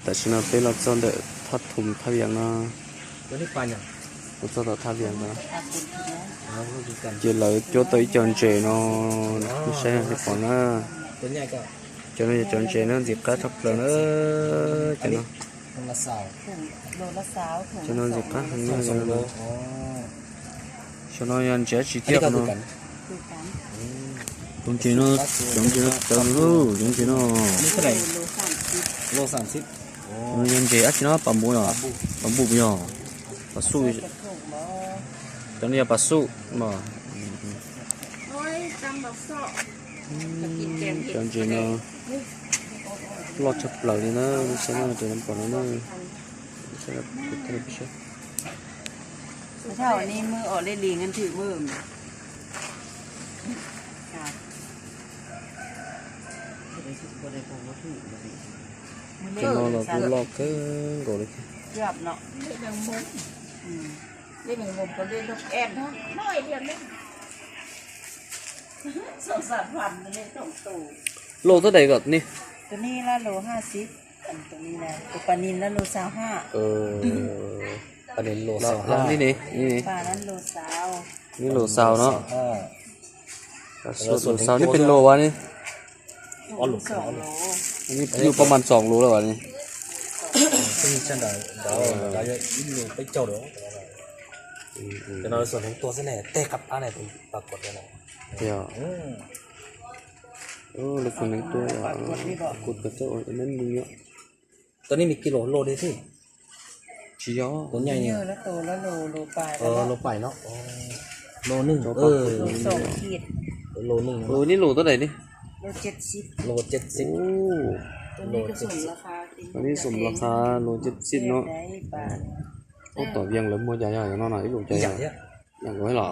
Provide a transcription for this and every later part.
Tam sim no peb los txog ntawm thaj thum thaj vias no, los txog tom thaj vias no, ces lawv cuab tau ib co ntses no, nej saib nej pom na. Cov no yog cov ntses no ntxim qab tshaj plaws na. Cov no, cov no ntxim qab heev na. Cov no yog ntses dab tsi thiab no? Cov ntses no, cov ntses no, cov ntses no, yog ntses dab tsi no? Pas npum, pas npum yog pas xuj. Cov no yog pas xuj. Cov ntses no loj tshaj plaws li na, saib no, cov no pom no na. Cov no los kuj loj kawg nkaus li thiab. Loj tab dais kom ni. Tus pas nis na lus xaus ha. Tus pas nis lus xaus ha. Ni, ni lus xaus no. Lus xaus no peb lus as ni. Yus pab mas txoom lus lawm as ni. Lawv txom neev tuaj, kuv txawj ua neb mus nyob. Tau nej me kis lus lus li thiab. Tsis yog, lus pais no, lus neeg, lus neeg, nej lus tab dais ni. Lus tsev xib no. Ub, tom Vias lawv muag cas yog no no ib lus cas yog, yam nkaus los.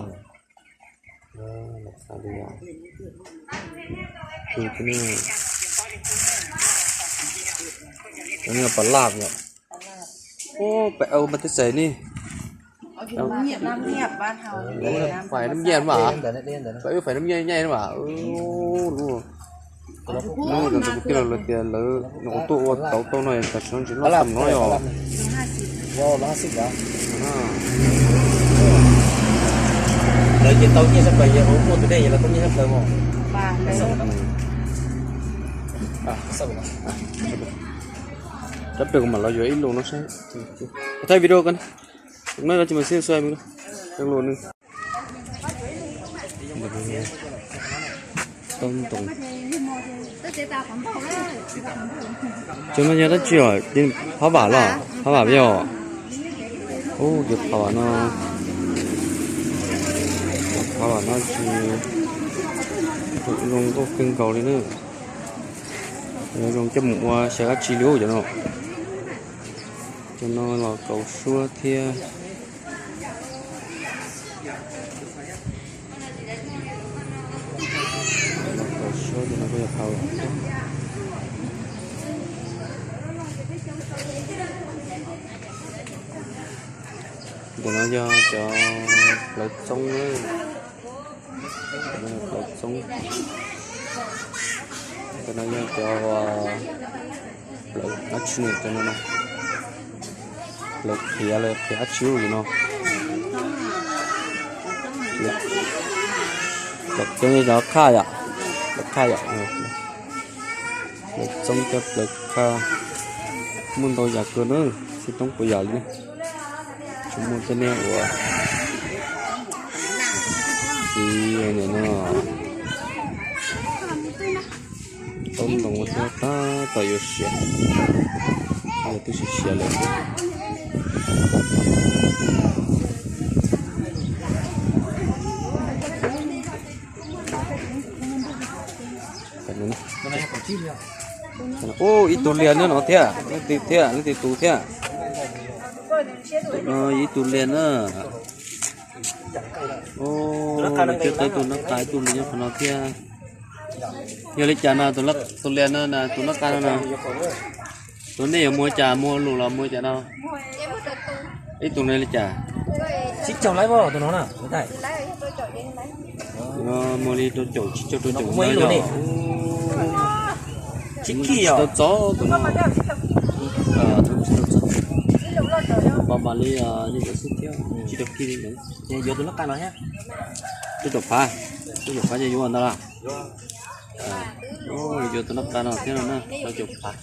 Cov no pas laj yom. Ub, pem au mas tej xais ni. Fais nab nyiaj mas, fais nab nyiaj nyaij mas. Lub, lub ntawd kuv tij laug lawv tias lawv nyuam qhuav tuaj ua tauv tau no tam sim no tsis loj tam no yog. Lawv ces tau nyiaj tshaj plaws, yog muaj tus dej los tau nyiaj tshaj plaws mas. Cov pem kuv mam los yuav ib lus no saib. Thaij video ko, no tsis mas xij xua lus ne. Tau ntoos. Cov no yog dab tsi os? Phab vam los? Phab vam yog. Ub, cov phab vam no, phab vam no tsis zoo nkauj kawg nkaus li na. Zoo coj mus ua xyaw dab tsi li ub cov no. Cov no los kaus suab thiab. Los kaus suab cov no kuj yog phab vam thiab. Ntawm no yog cov plawv txoob na. Plawv txoob. Ntawm no yog cov plawv dab tsi no, cov no na. Plawv qhiav los qhiav dab tsi ub no. Plawv txoob yog cov qhaj yom. Plawv qhaj yom. Plawv txoob thiab plawv qhaj muaj ntau yam kawg na, txhiab toob puas yam li. Tsis muaj tej niag uas txiv ntawm no. Tau ntoos ua thiab tab tom yuav siav, yog twb siav siav lawm. Ub, ib tug lias nyob no thiab, leej twg thiab, leej twg tus thiab? Tus no ib tug lias na. Ub, thiab tau tus nab qa ib tug lias nyob qhov no thiab. Yog li cas no tus lias no, tus nab qa no na? Tus nej yuav muag cas, muag lus los muag cas no? Ib tug no li cas? Sib caug lawm tus no na. Tus no muag li rau caum, tsib caug rau caum no yog. Tsis tau txob tus no. Mas li nej yuav xwb thiab, tsis rau kig li ntawd. Yuav tus nab qa no thiab. Rau caum phav, rau caum phav ces yuav ntawd los? Yuav tus nab qa no thiab no na, rau caum phav.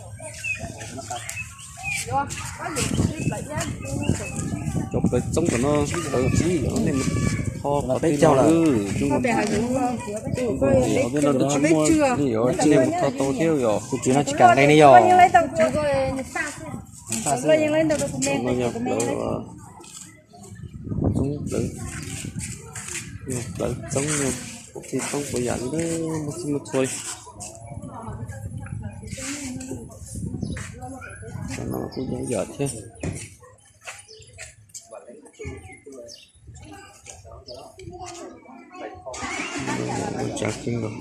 Cov plawv txoob tom no, plawv txoob nej mus tho qhov twg no. Qhov twg no twb tsis muaj li os, nej mus tho tau thiab yom. Tus tswv no tsis kam nqe ne yom. Yog plawv txoob, plawv, yog plawv txoob, yog ua ke txoob puas yam li, muaj txhij muaj txhua li. Cov no kuj yog yam thiab. Ua tsav kawg nkaus.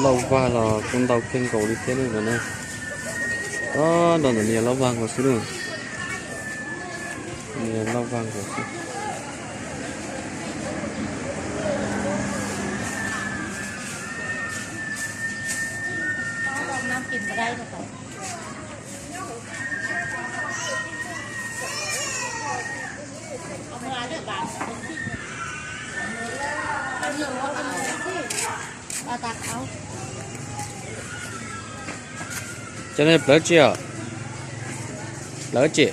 Lauj vag los kuj ntau kawg nkaus li thiab no na. Ntau ntawm no yog lauj vag nkaus xwb na. Yog lauj vag nkaus xwb. Cov no plawv tsi os? Plawv tsi?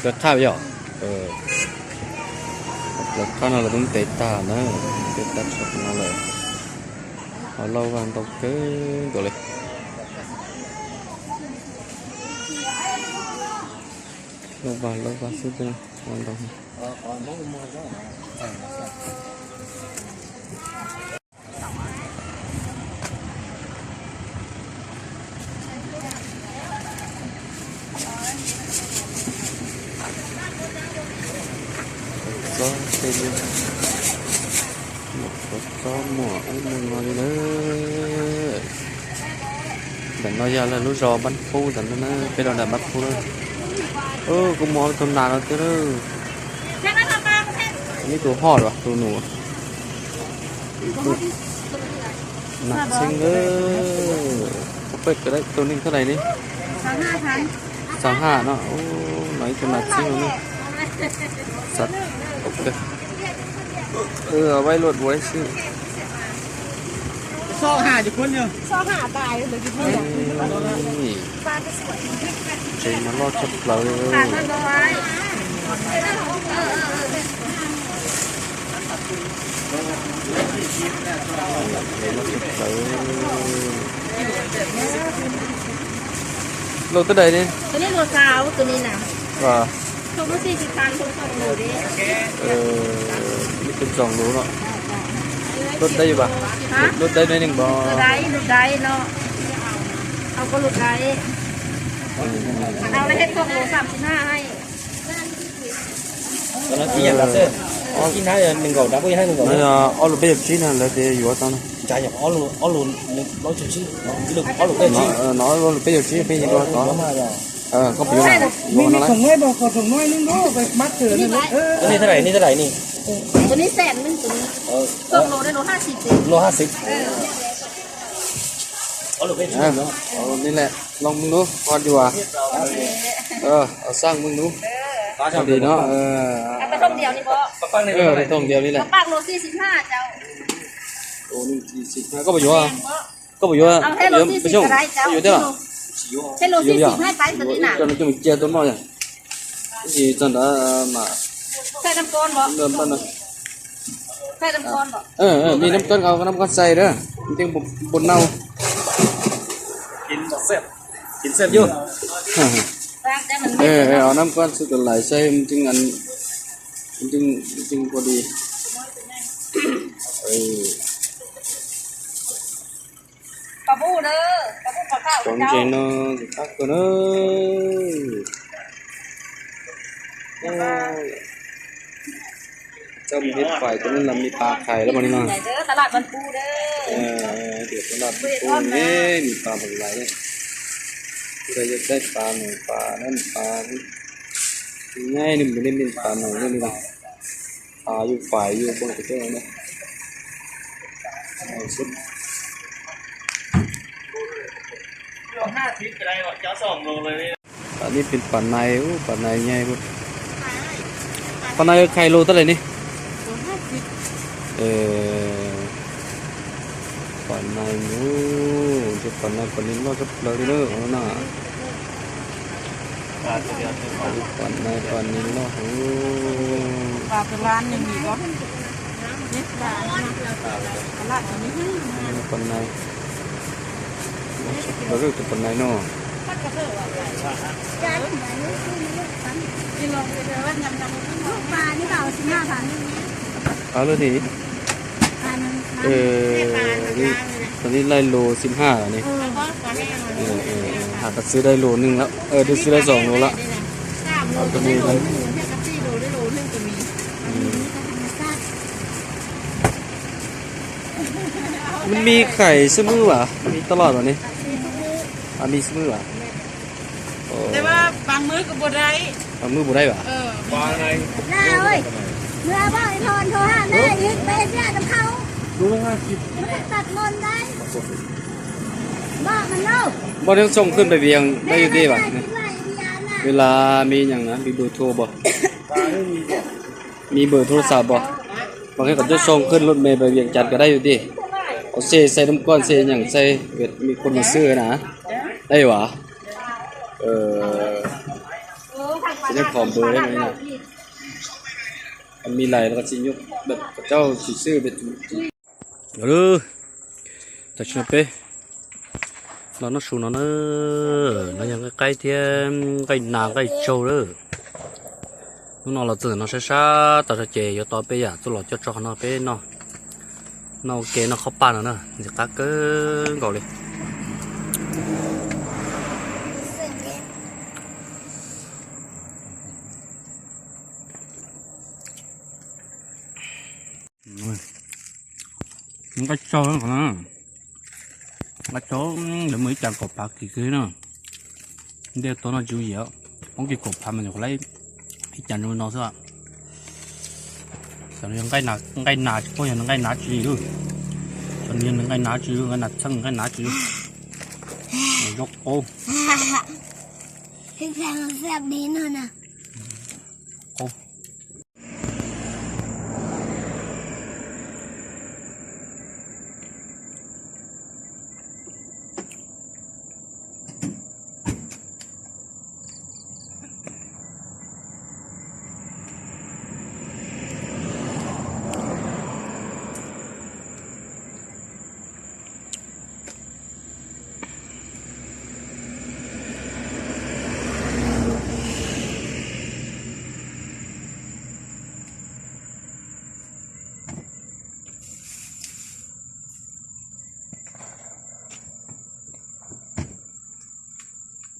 Plawv qhaj yog? Plawv qhaj no lawv twb tev tag na, tev tag tshaj no lawm. Ho lauj vag ntau kawg nkaus li. Lauj vag, lauj vag xwb ntau. Txob tej li, txob muaj ub muaj no li lawm. Ntawm no yog lawv lub zos Npab Pub ntawd na, peb rau nram Npab Pub na. Kuv mus tus nas no thiab lawm. Ib tug hoj los tus nus. Nas txheeb lawm. Peb tus neeg thaj lais li? Xav haj no, no ib tug nas txheeb no. Xav, ok. Vaj luaj dua xwb. Tsev mas loj tshaj plaws li. Loj teb dais li. Ib tug txoom lus no. Lub deb, lub deb ne neeg pom. Ob lus peb caug tsib no lawv tias yuav tau no. No ob lus peb caug tsib peb yuav tau. Koj puas yuav? Li lawm, los mloog lub qhov dua. Xaj mloog lub qhov di no. Thooj diav li lawm. Koj puas yuav? Koj puas yuav? Peb Xyooj, koj yuav thiab los? Yuav, coj mus cia tuaj noj yom. Tab sis txog ntawd mas, me nab koj, nab koj xais na, nteej npua nau. Nab koj xwb tus lais xais nteej, nteej npua di. Cov ntses no ntses qab kawg na. Coj mus ib fais cov neeg los me pas khais lawm mas li no. Tias txoj laj pub ne, me pas npaum lais ne. Tus yog caij pas no, pas no, pas nyaib ne, mus ne me pas no ne li no. Pas yus fais yus npog tus coj no. Pas nej pheej pas nais, pas nais nyai. Pas nais khais lus tab lawm ne? Pas nais mus, pas nais pas nais loj tshaj plaws li na. Pas nais pas nais loj heev. Pas nais, loj tshaj plaws tus pas nais no. Qab lawm ni. Tau nej laij lus xib haj ni. Has tas xwb laij lus neeg lawm, twb xwb laij zoom lus lawm. Nws me khais xwb mwb vas, me taj loj los ne. Me xwb mwb vas. Pab mwb puas dai vas? Npoj neeb txhooj khwj npe vias dai yus dej vas. Vim las me nyeem na, me npawg thua pom, me npawg thua xav pom. Mas qhia kom coj soo khwj lub me pais Vias Cas ko dai yus dej. Qhov xe xaiv nub koj xe nyeem xaiv me khuam mus xwb na. Dai yus as. Tsis yog qhov npawg, me lais los tsis nyuaj, coj tsis xwb. Tam sim no peb los noj su no na, no yog nqaij qaib thiab nqaij nas nqaij tsaug lawm. Hnub no los txog ntawm no sab sab tas zog ces yuav tau peb yam txuj lom coj tso qhov no peb noj. Noj ua ke noj qhob paj no na, ntxim qab kawg nkaus li. Nqaij tsaug, nqaij tsaug, lawv muaj ib cas kaum phav kim kawg na. Ntej tuaj noj tsis yooj yim, poob kiag kaum phav mas nyuam qhuav laib ib cas zoo no xwb. Tam no yog nqaij nas tsis paub yog nqaij nas tsi li. Tam no yog nqaij nas tsi, nqaij nas txheej nqaij nas tsi. Zaub qaub. Qaub.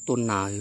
Tuaj nas.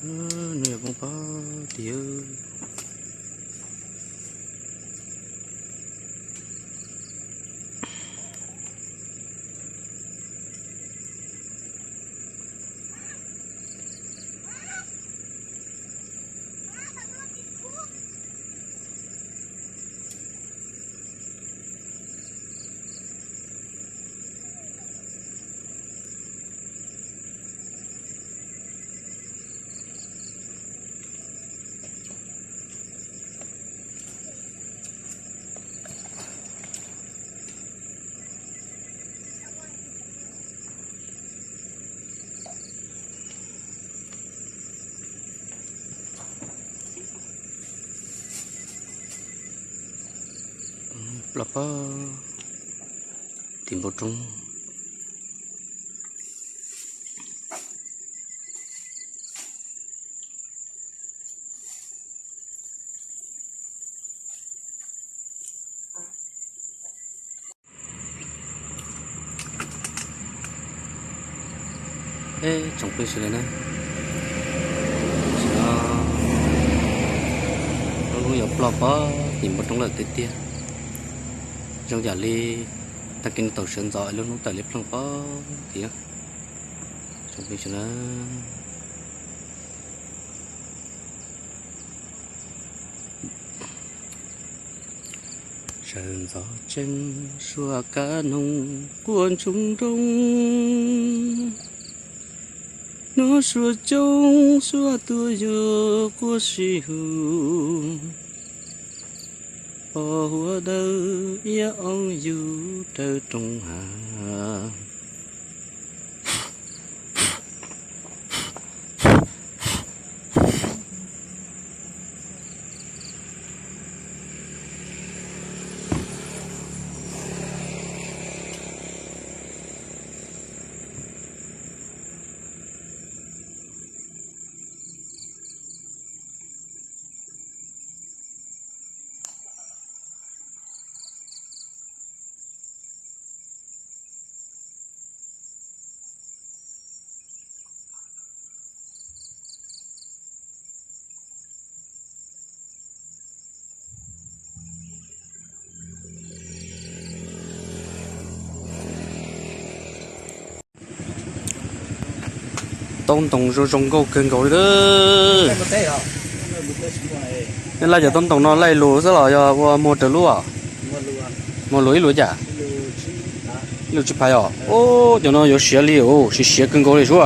Nws yog poob pob tiag. Ploj pag tim npoo roob. Tsoom phooj ywg sawv daws na, tam sim no lub hnub yuav ploj pag tim npoo roob lawm tiag tiag. Zoo yam li tag kis no tau sawv ntxov es lub hnub tawm li plooj pag tim na. Tsoom phooj ywg sawv daws na, sawv ntxov tseeb suab kab noog quaj ntsoog nroog, nov suab coob suab tuaj yuav quaj sib hu, pos huab dawb iab oob yug raws rooj hav. Taub ntoo zoo zoo nkauj kawg nkaus li lawm. Nej laij cov taub ntoo no laij lus xwb los yog ua muag raws lub? Muag lus ib lus cas? Ib lus tsib phav os. Cov no yuav siav li, siav siav kawg nkaus li sub.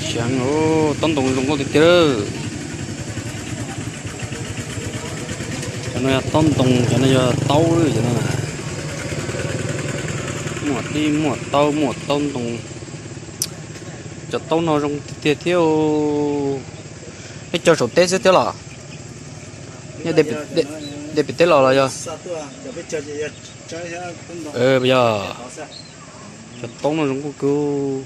Siav, taub ntoo zoo nkauj tiag tiag. Cov no yog taub ntoo, cov no yog taub, cov no muaj dib muaj taub muaj taub ntoo. Cov taub no zoo tiag tiag thiab. Nej cog saum teb xwb thiab los? Deb pem teb los los yog? Yog, cov taub no zoo nkauj kawg.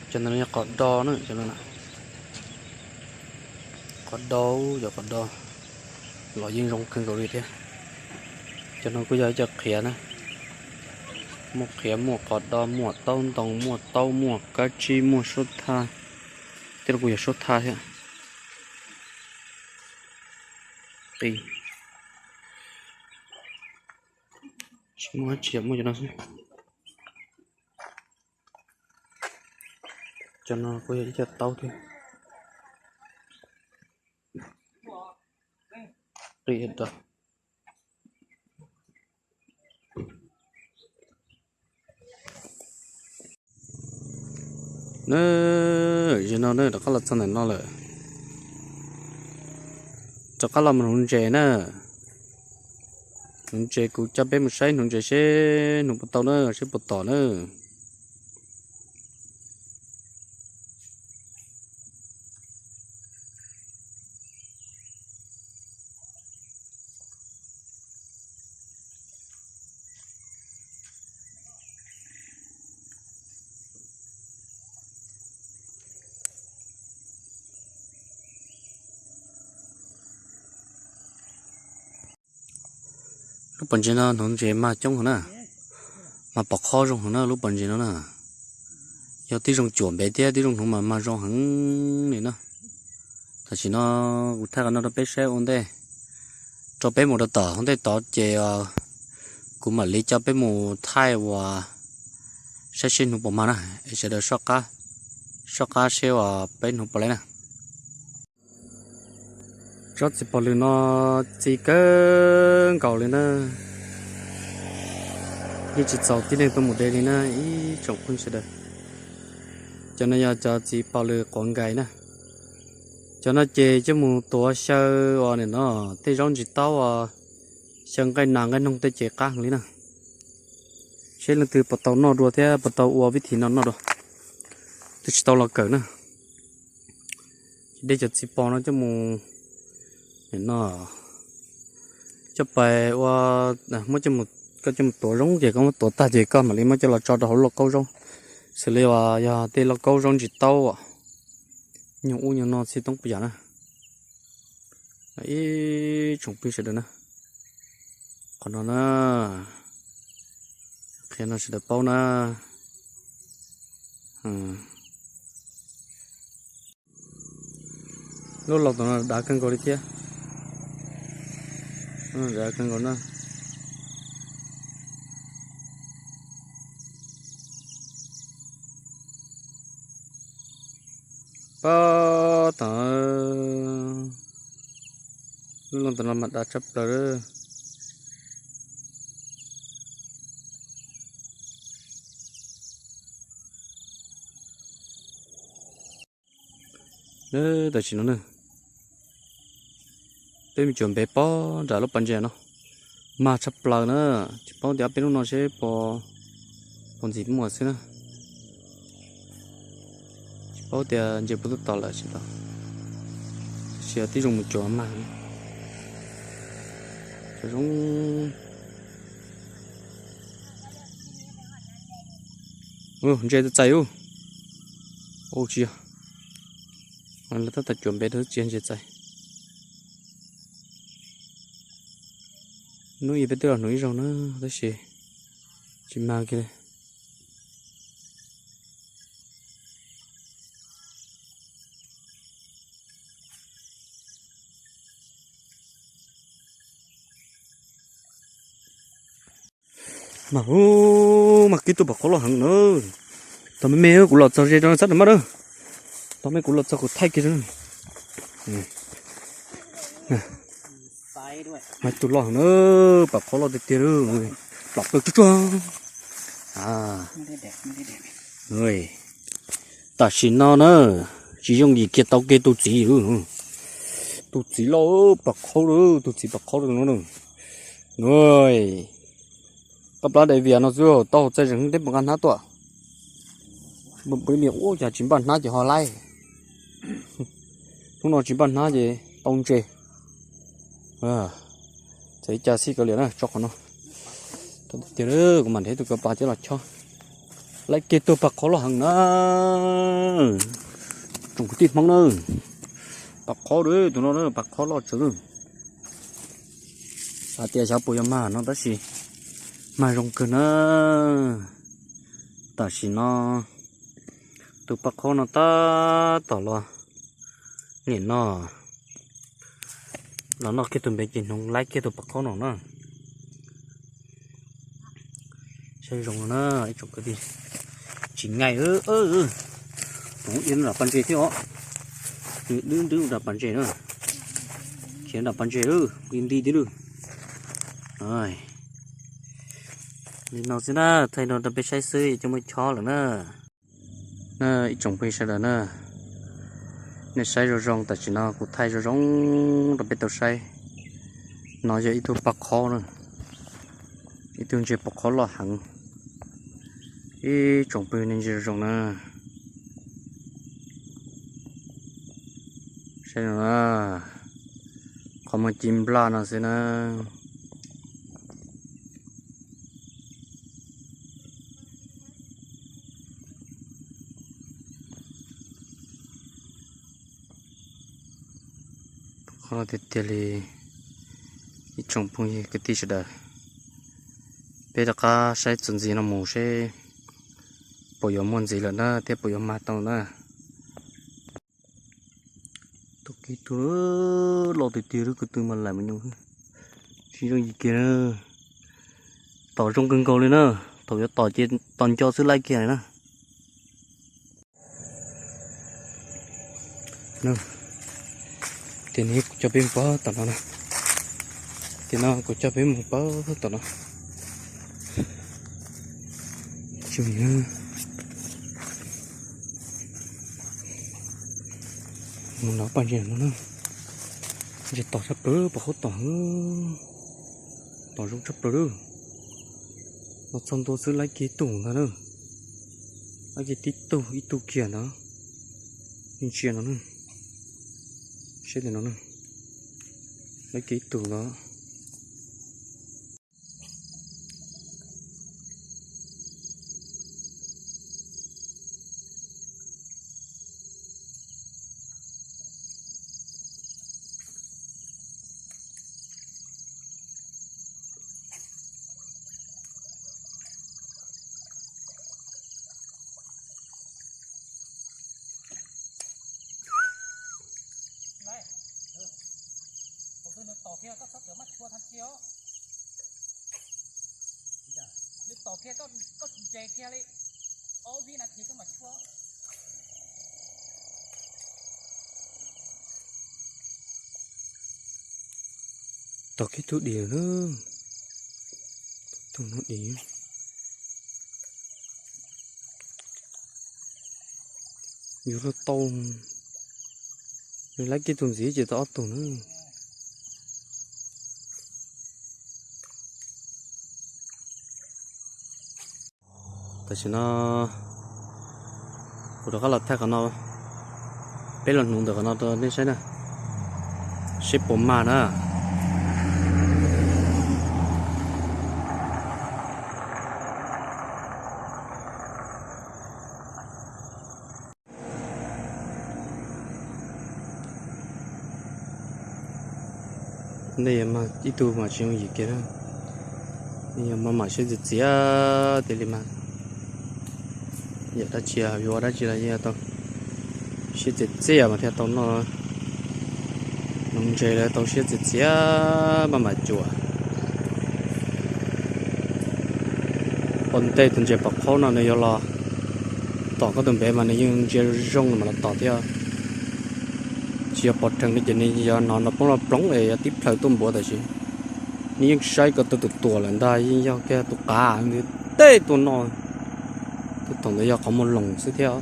Cov no yog qos do na, qos do, cov qos do los yeej zoo kawg nkaus li thiab. Cov no kuj yog ib co qhiav na, muaj qhiav muaj qos do muaj taub ntoo muaj taub muaj kab tsib muaj suab thaj, tej no kuj yog suab thaj thiab. Qis, tsis muaj dab tsi, muaj cov no xwb. Cov no kuj yog ib co taub thiab. Qis rau na. Zaum no na rov qab los txog ntawm no lawm, rov qab los mus hnuv ntses na. Hnuv ntses, kuv coj peb mus saib hnuv ntses seb hnuv puas tau na, seb puas tom na. Lub pas ntses no hnuv ntses mag coob heev na, mag pom qhob zoo heev na lub pas ntses no na. Yog tib zoo cuam npev thiab tib zoo hnuv mas mag zoo heev li na. Tam sim no kuv thaij qhov no rau peb saib ua ntej, rau peb mus rau tom hauv ntej tod ces kuv mam li coj peb mus thaij uas saib seb hnuv puas mag na, es sawv daws soj qab seb uas peb hnuv puas laib na. Tsob txiv pos lws no txi kawg nkaus li na, yeej tsis txaus tib neeg tuaj mus de li na ib tsoom phooj ywg sawv daws. Cov no yog cov txiv pos lws quav nkais na. Cov no ces coj mus tuav xyaw uas nim no tej zaub ntsis taub, xyaw nqaij nas nqaij noog tej ces qab heev li na. Seb leej twg puas tau noj dua thiab puas tau ua vib thim no noj dua, twb tsis tau los kawm na. Ces de cov txiv pos no coj mus No, coj pais ua, muab, koj coj mus tuav zoo ces koj muab tuav tag ces koj mam li muab coj los tso rau hauv lauj kaub zaub, xws li uas yog tej lauj kaub zaub ntsis taub, nyuag ub nyuag no txhij toob puas yam na. Ib tsoom phooj ywg sawv daws na, qhov no na, qhia no sawv daws paub na. Lub loog tom no dav kawg nkaus li thiab. Dav kawg nkaus na. Pab tam, lub loog tom no mas dav tshaj plaws lawm. Tam sim no na, peb mus cuam npe pob nram lub pas ntses no, mag tshaj plaws na. Tsis paub tias peb hnub no seb puas ntxim muaj xwb na. Tsis paub tias ntses puas tuaj tom lawm tsis tau, tab sis tib zoo mus cuam mag. Cov zoo. Ntses txais ub. Ua tsis yog, lawv tab tom cuam npe rau txiav ntses txais. Hnub ib peb twb los hnub ib zaug na, tab sis tsis mag kiag li. Mas hu, mas kib tug pam qhob loj heev na. Tau me me kuv los txog ze rau sab nram maj na. Tau me kuv los txog kuv thaij kiag rau. Mas tus loj heev na, pam qhob loj tiag tiag, plam plaws tsuag tsuag. Tam sim no na, tsis yooj yim kiag tau kiag tus txiv. Tus txiv loj pam qhob, tus txiv pam qhob no. Koj plab daim vias no xwb tau hauv txaj zeeg teb puas nqa hnab tuaj. Pw li ua cas tsis npaj hnab ces ho laib. Hnub no tsis npaj hnab ces tau ntses. Txawm li cas xij kav liam na, tso qhov no. Tiag, kuv mam nrhiav tus kav pas coj los chob. Laib kiag tug pam qhob loj heev na. Tsoom kwv tij Hmoob na, pam qhob tus no pam qhob loj tsawv. Xav tias xyov puas yuav mag no tab sis mag zoo kawg na. Tam sim no tus pam qhob no tab tom los, nim no los noj kiag tus npe ces hnov laib kiag tus pam qhob no na. Saib zoo no na, ib tsoom kwv tij. Tsis nqaij, tus ib nram pas ntses thiab os. Dwb dwb nram pas ntses na. Khiav nram pas ntses lawm, nti nti tib lawm. Li no xwb na, thaij no rau peb saib xwb, coj muab chob lawm na. Na ib tsoom phooj ywg sawv daws na, nej saib zoo zoo, tam sim no kuv thaij zoo zoo rau peb tau saib. No yog ib tug paj qhob na, ib tug ntses paj qhob loj heev. Ib tsoom phooj ywg nej ntsia zoo zoo na. Saib no, qhov muag ci nplaj no xwb na. Qhov no tiag tiag li, ib tsoom phooj ywg kwv tij sawv daws, peb rov qab saib txuas ntxiv no mus seb puas yuav muaj ntxiv lawm na thiab puas yuav mag tau na. Tus kiv tug loj tiag tiag, lub ko tw mas laim mus nyoos, tsis zoo yim kiag na. Tom zoo kawg nkaus li na, thaum yuav tom ces tom nco xwb laib kiag na. Tiam no kuv coj peb mus pab tom no na. Tiam no kuv coj peb mus pab tom no. Tsis, mus nov paj ntses no na. Ntses tom tshaj plaws, pom qhov tom, tom zoo tshaj plaws lawm. Los txog ntua xwb laib kiag tug ntag na. Laib kiag tib tug, ib tug kiag ntag. Ntsia no na, saib li no na. Ib tug no. Tom kiag tug dim na, tug no dim. Yuav luag tau, yuav laib kiag tug ntxiv ces tau ob tug na. Tam sim no kuv rov qab los thaij qhov no, peb los hnuv ntawm qhov no rau nej saib na, seb puas mag na. Nej yog mag ib tug mas tsis yooj yim kiag na. Nej yog mag mam siab txias txias tiag li mas, yam dab tsi yuav dab tsi los yeej tau siab txias txias mas thiaj tau noj. Noog ntses los tau siab txias txias, maj mam cuam. Ua ntej tus ntses pom qhob no nws yuav los tom koj tus npev mas nws yeej ntsia zoo zoo mas los tom thiab. Tsis yog pom rhees li ces nws yog hnov no poob los ploov es yog tib plhaw tuaj npuav tam sim. Nws yeej saib koj tus tus tuam lawm ntag, yeej yog kiag tus qav ntawd tej tuaj noj. Tus thaum ntawd yog qhov muag loos xwb thiab,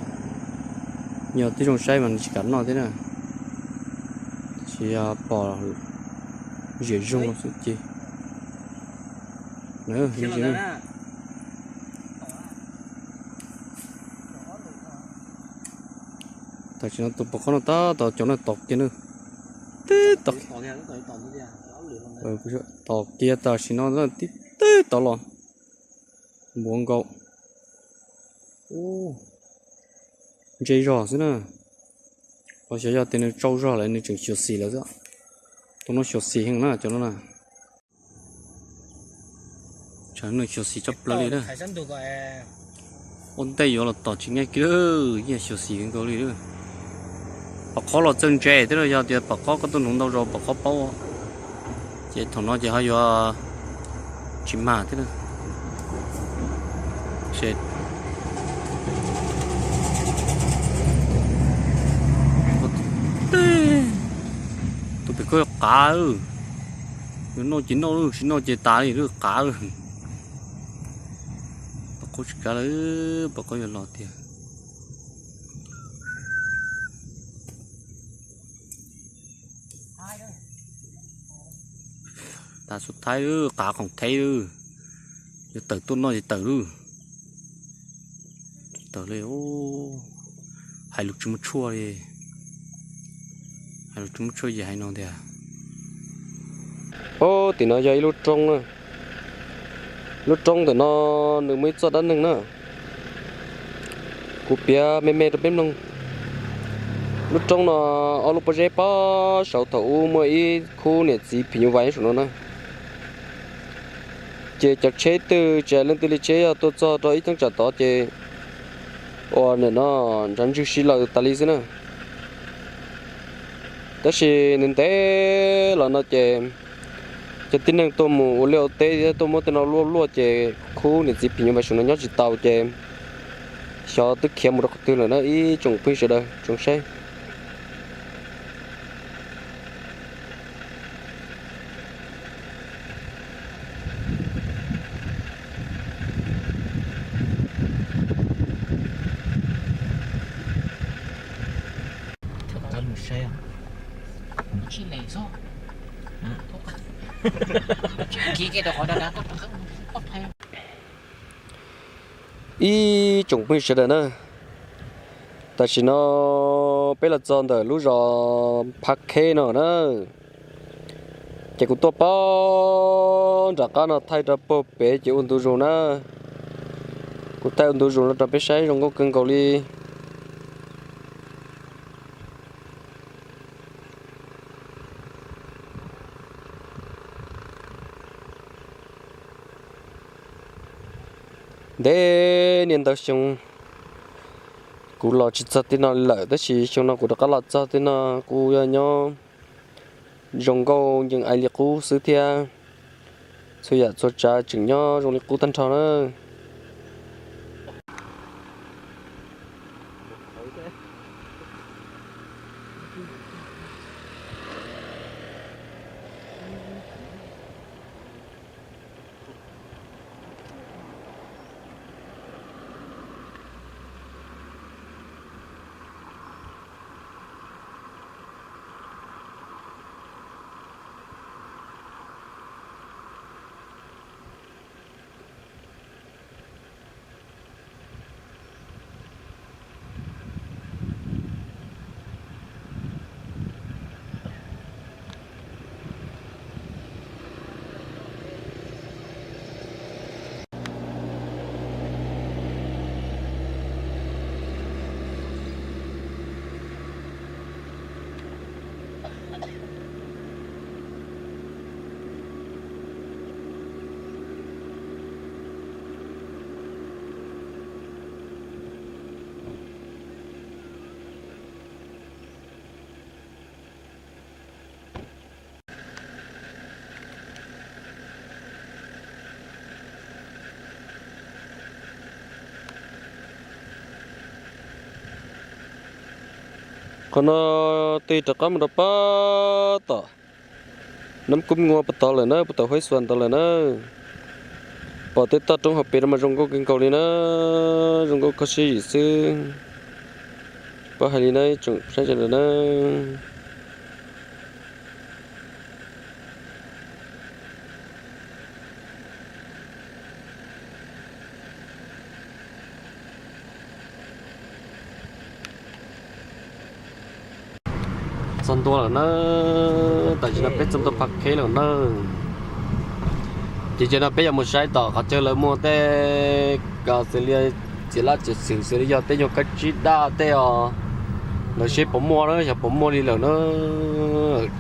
yog tib zoo saib mas nws tsis kam noj thiab na. Tsis yog pom ziam zoo xwb ces. Tam sim no tus pom qhob no tab tom cov no tom kiag na, tib tom, tom kiag tam sim no tib teb tom los npuav nkaus. Ntse zog xwb na, los xyov yog tias nws tsau zog lawm nws tseem xyuam xim lawm xwb. Tus no xyuam xim heev na cov no na. Tsam no xyuam xim tshaj plaws li na. Ua ntej yuav los tom tsis nqaij kiag, yeej xyuam xim nkaus li. Pom qhob los txawj ntse thiab, yog tias pom qhob koj tuaj hnuv ntau zaus pom qhob paub, ces thaum no ces ho yuav tsis mag thiab. Tus pem koj qav, yuav noj ces noj, tsis noj ces tas li, qav. Pom qhob tsis kav lawm, pom qhob yuav los tiag. Tas xu thaib lawm, qav qoom thaib lawm. Yuav tawm tuaj noj ces tawm lawm. Tawm li, hais lus tsis muaj tshuaj li. Hais lus tsis muaj tshuaj ces hais no tias, ub, tim no yog ib lub roob na. Lub roob ntawm no nws muaj ib txoj dab neeg na. Kuv piav me me rau peb mloog. Lub roob no ob lub pob zeb pob saud thaum ub muaj ib khub niam txiv phim nyuj vais saum no na. Ces cov tsheb twg tsis hais leej twg li tsheb yog tuaj txog rau ib cheeb tsam tod ces ua nim no ntshav ntswg si lawm tas li xwb na. Tab sis ntev ntev los no ces cov tib neeg tuaj mus ua liaj ua teb thiab tuaj muab tej no luaj luaj ces khub niam txiv phim nyuj vais saum no nyob tsis tau ces xyov twb khiav mus rau qhov twg lawm na ib tsoom phooj ywg sawv daws tsoom saib. Ib tsoom phooj ywg sawv daws na, tam sim no peb los txog ntawm lub zos Phab Kheb no na. Ces kuv tuaj pab nram qab no thaij rau puag pem ces ua ntu zus na. Kuv thaij ua ntu zus no rau peb saib zoo nkauj kawg nkaus li. Ntev niaj ntau xyoo kuv los tsis txog tej no lawm, tab sis xyoo no kuv rov qab los txog tej no, kuv yog nyob zoo nkauj ncees ai li qub xwb thiab. Txhua yam txhua tsav tseem nyob zoo li qub tag nrho na. Qhov no tig rov qab mus rau pab tom Nab Kub Ngua puag tod lawm na, puag tom Huaib Xuas ntawd lawm na. Pom tej toj roob hauv pes no mas zoo nkauj kawg nkaus li na, zoo nkauj kho siab zim xwb. Pab hais li na, tsoom saib sawv daws na. Txog ntua lawm na, tam sim no peb txog ntua Phav Kheb lawm na. Ces cia no peb yuav mus saib tom qhov chaw lawv muag tej ko xws li txiv laj txiv xwm xws li yog tej nyuag kab tsib daj tej os. Lawv seb puas muaj na, xyov puas muaj li lawm na.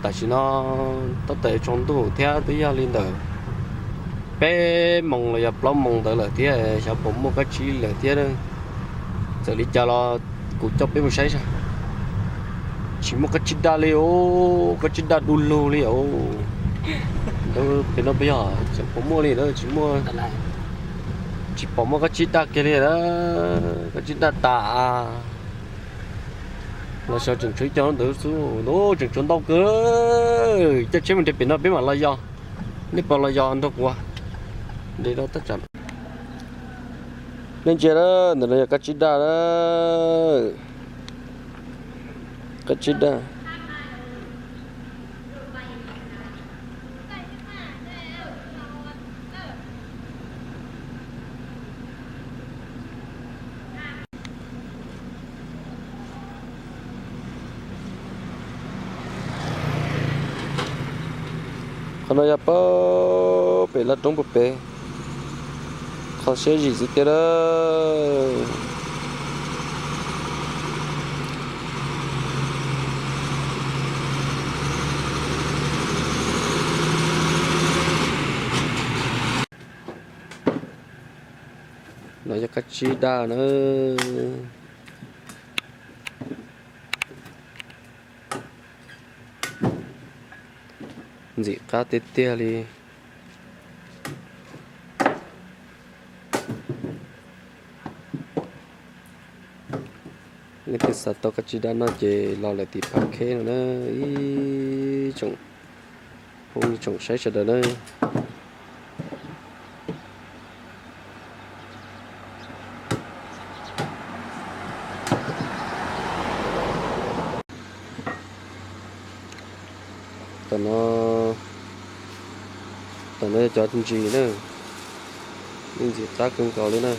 Tam sim no tab tom tsaus ntuj thiab twb yog li ntawm peb moos los yog plaub moos ntawd lawm thiab, xyov puas muaj kab tsib lawm thiab. Txawm li cas los kuv coj peb mus saib saib. Tsis muaj kab tsib daj li os, kab tsib daj du lug li os. Ntawd pem no peb yog xyov puas muaj li na, tsis muaj, tsis pom muaj kab tsib daj kiag li na. Kab tsib daj tas. Los xyov tseem tshuav ib co ntawd xwb, ntawd tseem tshuav ntau kawg. Coj tsheb mus nrhiav pem no peb mam los yos. Nej puas los yos nrog kuv? Nrhiav rau tab tsam nej ntsia na, ntawm no yog kab tsib daj na. Kab tsib daj. Qhov no yog pab pem laj roob puag pem, kho siab zim xwb tiag na. No yog kab tsib daj na. Ntxim qab tiag tiag li. Leej twg xav tau kab tsib daj no ces los lawm tim Phav Kheb no na, ib tsoom phooj ywg tsoom saib sawv daws na. Tom no, tom no yog cov ntsis na, yeej ntxim qab kawg nkaus li na.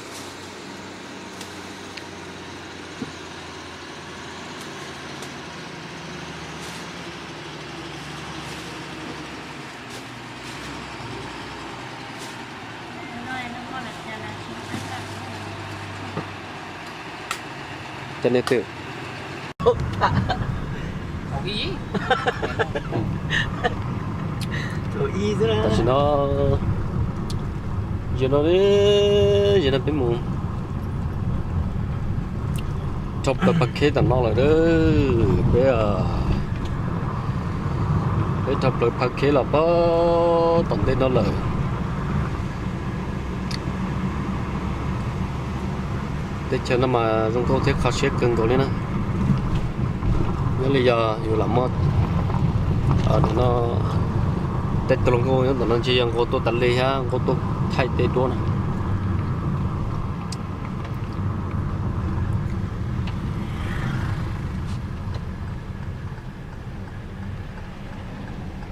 Nej twb, tam sim no, yog no, yog no peb mus dhau plaws Phav Kheb tom no lawm. Peb, peb dhau plaws Phav Kheb los pab tom ntej no lawm. Teb chaws no mas zoo nkauj thiab kho siab kawg nkaus li na. Nyob li yog yus lam muab no, tej tug hluas nkauj nyob ntawm no ntshe yog nqua tuaj tas li thiab nqua tuaj thaij tej duab na.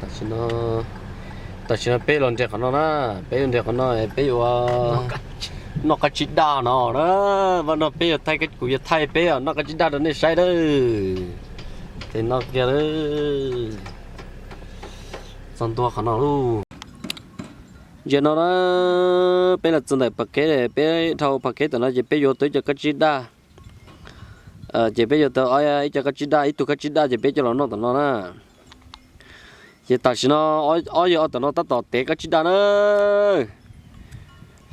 Tam sim no, tam sim no peb los nres qhov no na, peb los nres qhov no peb yuav noj kab tsib daj no na. Vaj no peb yuav thaij, kuv yuav thaij peb noj kab tsib daj rau nej saib lawm. Ces no kiag txog ntua qhov no lauj. Ces no na, peb los txog ntawm Phav Kheb, peb dhau Phav Kheb tom no ces peb yuav tau ib co kab tsib daj. Ces peb yuav tau ib co kab tsib daj, ib tug kab tsib daj ces peb coj los noj tom no na. Ces tam sim no ob yawg ob tom no tab tom tev kab tsib daj na.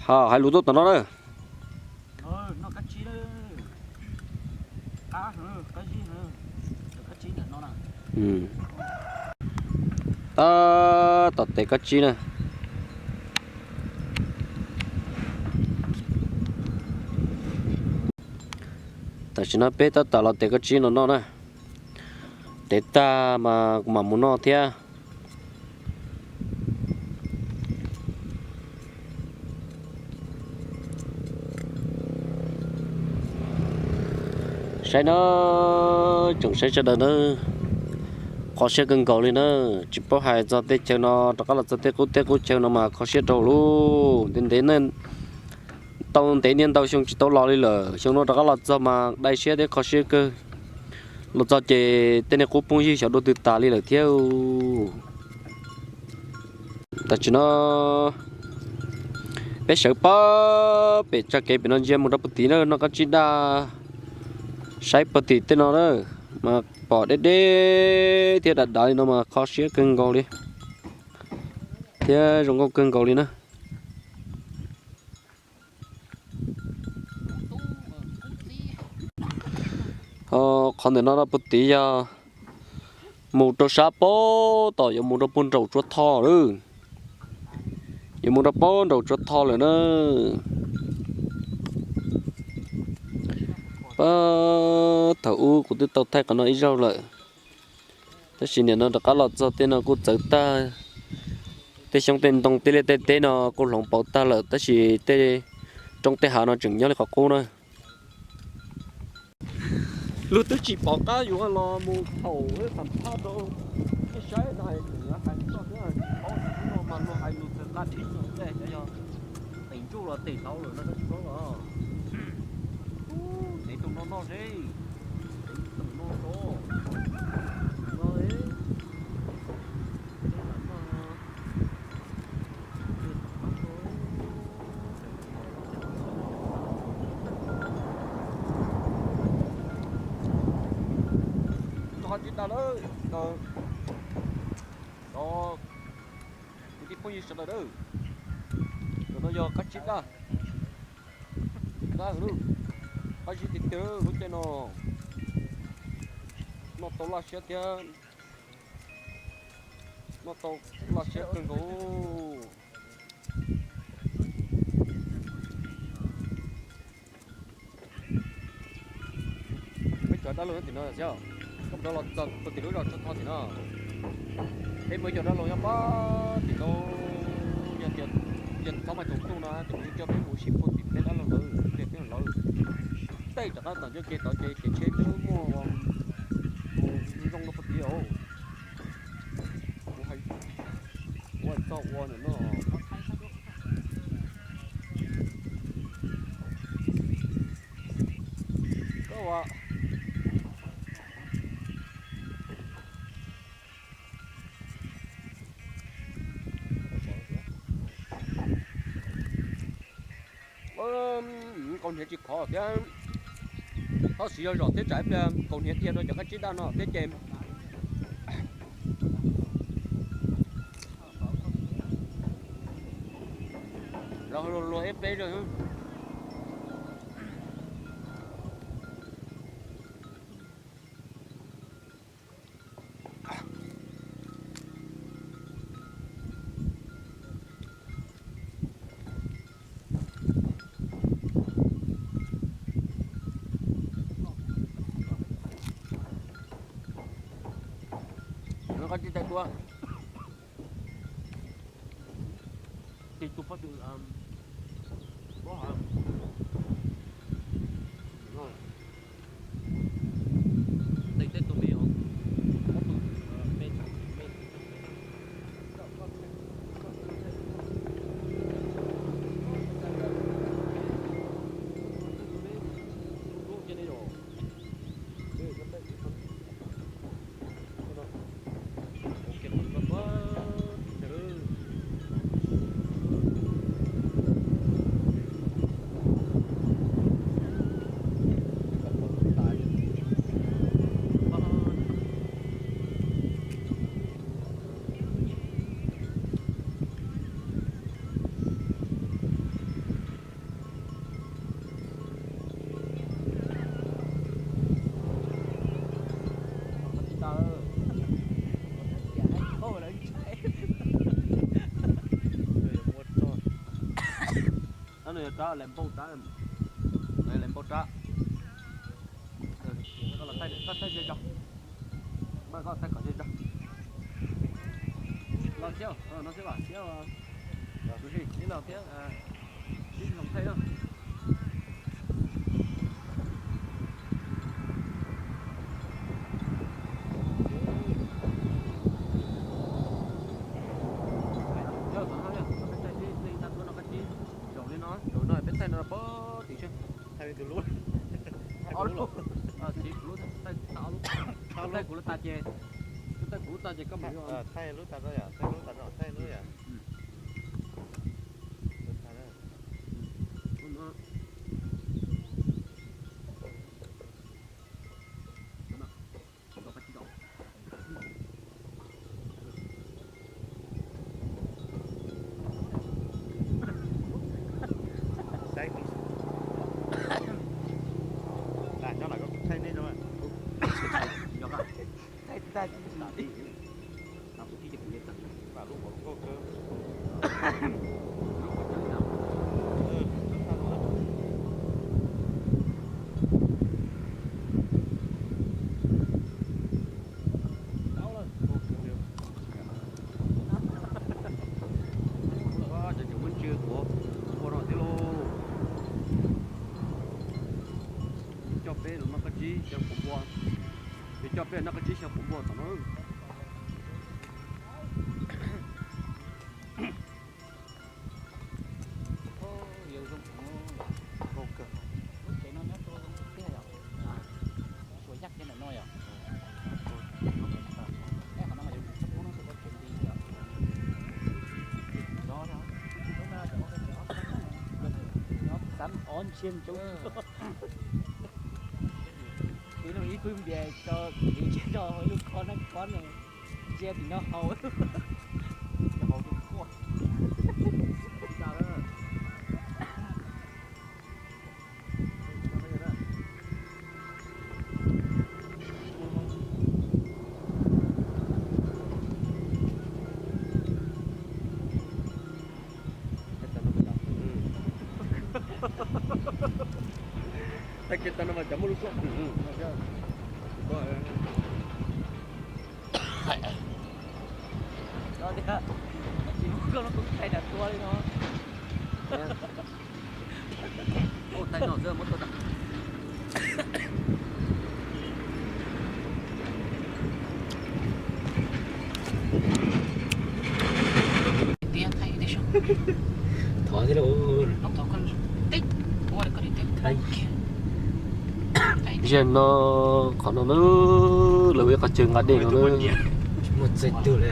Hais lus tuaj tom no na. Tab tom tev kab tsib na. Tam sim no peb tab tom los tev kab tsib no noj na. Tev tag mas kuv mam mus noj thiab. Saib na, tsoom saib sawv daws na, kho siab kawg nkaus li na. Tsis paub hais txog tej chaw no, rov qab los txog tej qub teb qub chaw no mas kho siab rau lauj. Ntev ntev, tau ntev niaj ntau xyoo tsis tau los li lawm, xyoo no rov qab los txog mas dai siab thiab kho siab kawg. Los txog ces tej niag qub phooj ywg xyov dua twg tas li lawm thiab. Tam sim no peb sawv pab pem tsa kev pem no ntsia mus rau puag tim na, noj kab tsib daj, saib puag tim tej no na, mas pom deb deb thiab dav dav li no mas kho siab kawg nkaus li thiab zoo nkauj kawg nkaus li na. Ho qhov ntawm no rau puag tid yog mus rau sab pab tom, yuav mus rau puag nraum Tsua Tho lawm. Yuav mus rau puag nraum Tsua Tho lawm na. Pab thaum ub kuv twb tau thaij qhov no ib zaug lawm, tab sis nim no rov qab los txog tej no kuj txawv tag. Tej xyoob tej ntoo tej liaj tej teb no kuj hloov pauv tag lawm, tab sis tej roob tej hav no tseem nyob li qhov qub na. Luag twb tsis pom qab yuav los mus thaum xam phaj rau nej saib no, hais txog xwb, tsis paub tus no mas luag hais lus txawv nqa dhib no tej, xyov yog tes ntsuj los tes hlauv lawm no tab tsis paub os. Tev tus no noj seb, tev tus no rau no, noj tsis tas lawm. Kwv tij phooj ywg sawv daws, ntawm no yog kab tsib daj, kab, qab zib tiag tiag lub caij no. Noj tau laj siab thiab, noj tau laj siab kawg nkaus. Peb cov dab laug nyob tim no xwb, koj mus rau los txog puag tim lub zos Tsua Tho tim no. Peb muaj ib co dab laug nyob pab tim no, yog tias txhob mas tsaus ntuj no ces kuv coj peb mus ua si puag tim peb dab laug ntawd, peb lawv tej rov qab tom ncauj ke tod ces kev tsheb twb muaj mus zoo zoo rau puag tid os. Kuv hais, kuv hais txog ua ntawm no. Koj ua Nkaus nrhiav tsis khov thiab, Txhob siv zog zom thiab tsam ib pliag kaus hniav dhia rau cov kab tsib daj no thiab ces los luag ib peb zog. Qab tsib taij duab. Tig tus pob tw, pob hov. Tig teb tus me os. Pob tw, me, me, me. Nws yog rab lais npauj rab, lais npauj rab. Koj thaij ze zog, koj thaij kom ze zog. Los thiab, no thiab, los thiab, kuv ib los thiab, ib los thaij na. Yog tom no, peb thaij tib neeg tag tuaj no koj tib zaum li no, zaum no peb thaij no pog tim seb. Thaij li tus lub, ob lub, thaij kuv lub tas ces, thaij kuv lub tas ces koj mus. Thaij lub tas no yom, thaij lub tas no, thaij lub yom. Saib, nyob lawm koj thaij nej rau. Thaij tag, kuv tib ces kuv nce tawm. Cov cov muab ntsia quav ua no thiab lauj. Coj peb los noj qab tsib xyaw quav npua. Ces coj peb noj qab tsib xyaw quav npua tom no. Zoo kawg. Lub tsev no nyob rau tiag yom? Suav yaj kiag ntawm no yom? Qhov no mas yuav tsum txhob pub no rau tsev nti yom? Xav ob ntsia ntsoov. Ib lub ib pwg npias tso, ib ntsia rau ib lub khob neeb khob ne, ntsia tim no haus. Tag kis tag no mas cov muaj lub suab. Tsis muaj koj lub koob thaij nram tua li no. Ua tais no xwb muab tua tag. Tiag, thaij tiag. Thov thiab lauj. Zaum no qhov no na, lawv ua ib qhov chaw nqa dej no na.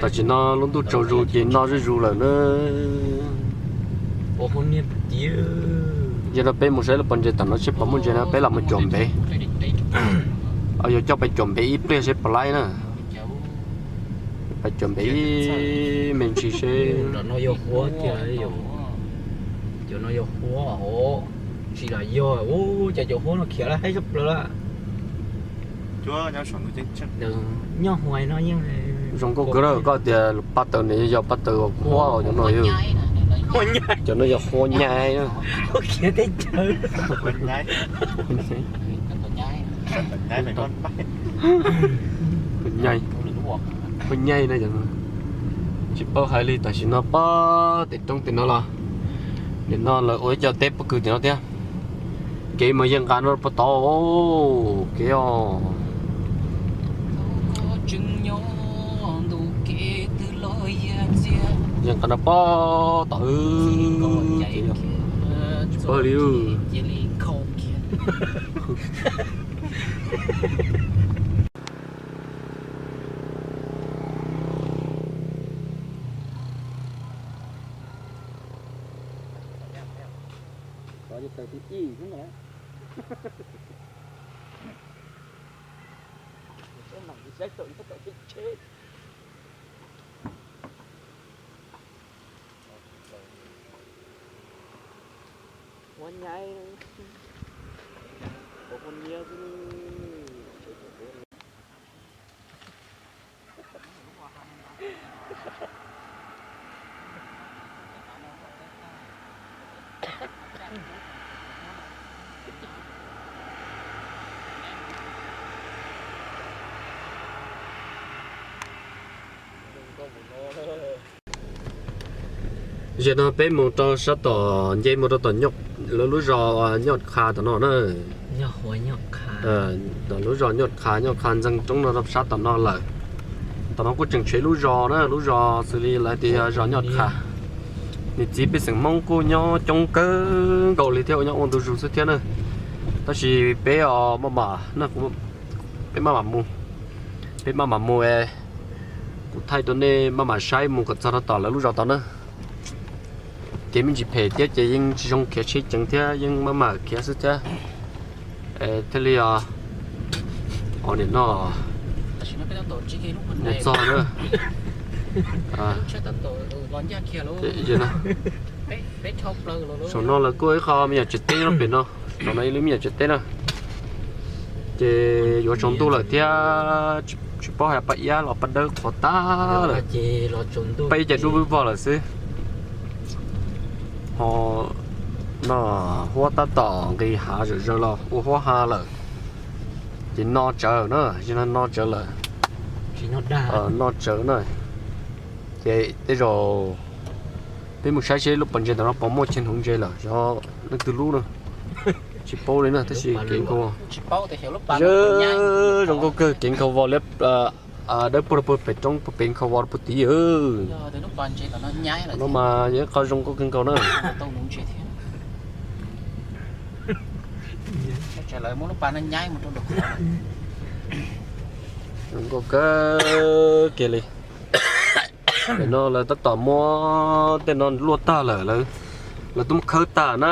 Tam sim no lub ntuj tsaus zus ces no zuj zus lawm na. Yog no peb mus saib lub pob ntseg tom no seb puas muaj ntses no peb los mus cuam npev. Yuav coj pais cuam npe ib pliag seb puas laib na. Pais cuam npe ib me ntsis seb. Cov no yog huab tiag, cov no yog huab os. Tsis lam yog, ua cas cov huab no khiav lawm haib tshaj plaws lawm. Nyob hauv no yeej zoo nkauj kawg na, koj tias paj taws ne yog paj taws huab os, cov no yog, cov no yog huab nyai na. Khiav teb chaws. Huab nyai, huab nyai na. Tsis paub hais li, tam sim no pom tej roob tej no los, nim no lawv ua ib co teb pob kws tim no thiab. Kev mas yeej nqa no puag tod, kev os. Yeej nqa no puag tod, kev os. Tsis paub li. Huab nyai, huab nyai xwb. Zaum no peb mus rau sab tom, nce mus rau tom lawv lub zos Nyoj Qha tom no na. Tom lub zos Nyoj Qha, Nyoj Qha ntxeev roob no rau sab tom no lawm. Tom no kuj tseem tshuav lub zos na, lub zos xws li lawv tias yog zos Nyoj Qha. Niam txiv pej xeem Hmoob kuj nyob coob kawg nkaus li thiab, nyob ua ntu zus xwb thiab na. Tab sis peb os, maj mam, peb maj mam mus, peb maj mam mus, kuv thaij rau nej maj mam saib mus kom txog rau tom lawv lub zos tod na. Kev me ntsis phem thiab ces yeej tsis zoo khiav tsheb ceev thiab, yeej maj mam khiav xwb thiab. Thiaj li os, nim no mus txog na. Saum no lawv kuj ib qho me nyuam tsev teb no pem no, saum no ib lub me nyuam tsev teb na. Ces yuav tsaus ntuj lawm thiab, tsis paub hais paj iab los paj dawb qhuav tag lawm, paj iab ces dub vog lawm xwb. Ho no huab tab tom nqis hav zom zaws los ua huab ha lawm. Ces no tsawv na, no tsawv lawm. No tsawv na. Ces tej zaum peb mus saib seb lub pas ntses ntawm no puas muaj chaw hnoov ntses lawm, xyov leej twg lub na. Tsis paub li na, tab sis kev nkhaus, zoo nkauj kawg, kev nkhaus vos liab, dawb paug puag pem roob, pem nkhaus vos puag tid. No mas yog ib qho zoo nkauj kawg nkaus na. Zoo nkauj kawg kiag li. Tam no lawv tab tom muab tej no luaj tag lawm, lawv twb muab khawb tag na.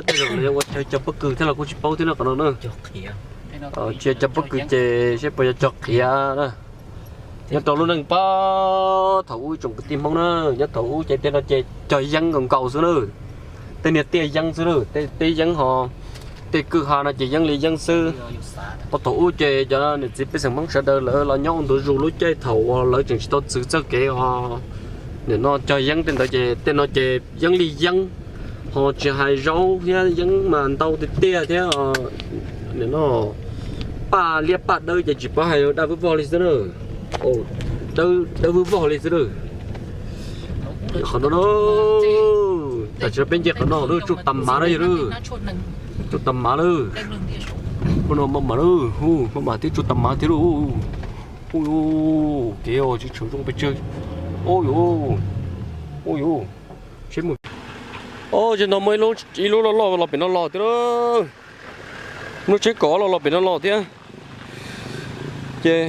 Tej zaum lawv yuav ua chaw cog pob kws thiab los kuj tsis paub thiab no qhov no na. Tsis yog cog pob kws ces seb puas yog cog qhiav na. Nyob rau lub neej pab thaum ub tsoom kwv tij Hmoob na, nyob thaum ub ces tej no ces cog yeeb nkaus nkaus xwb na. Tej niag tiaj yeeb xwb na, tej teb yeeb ho tej kwj ha no ces yeeb li yeeb xwb. Puag thaum ub ces cov niam txiv pej xeem Hmoob sawv daws lawv los nyob ua ntu zus lub caij thaum uas lawv tseem tsis tau txwv txoj kev ho nim no cog yeeb tej ntawd ces tej no ces yeeb li yeeb, ho tsis hais zaub thiab, yeeb mas ntau tiag tiag thiab. Nim no paj liab paj dawb ces tsis paub hais, dawb vwb vog li xwb na. Dawb vwb vog li xwb na. Qhov no, tam sim no peb nce qhov no lawm, tsuj tas mav lawm yog lawm. Tsuj tas mav lawm. Paj no maj mam lawm, maj mam thiab tsuj tas mav thiab lawm. Ub, kev tsis tshua zoo pes tsawg. Ub yuv, ub yuv, seb mus. Ob, zaum no muaj ib lub loj loj los pem no los thiab. Lub tsheb kaum los los pem no los thiab. Ces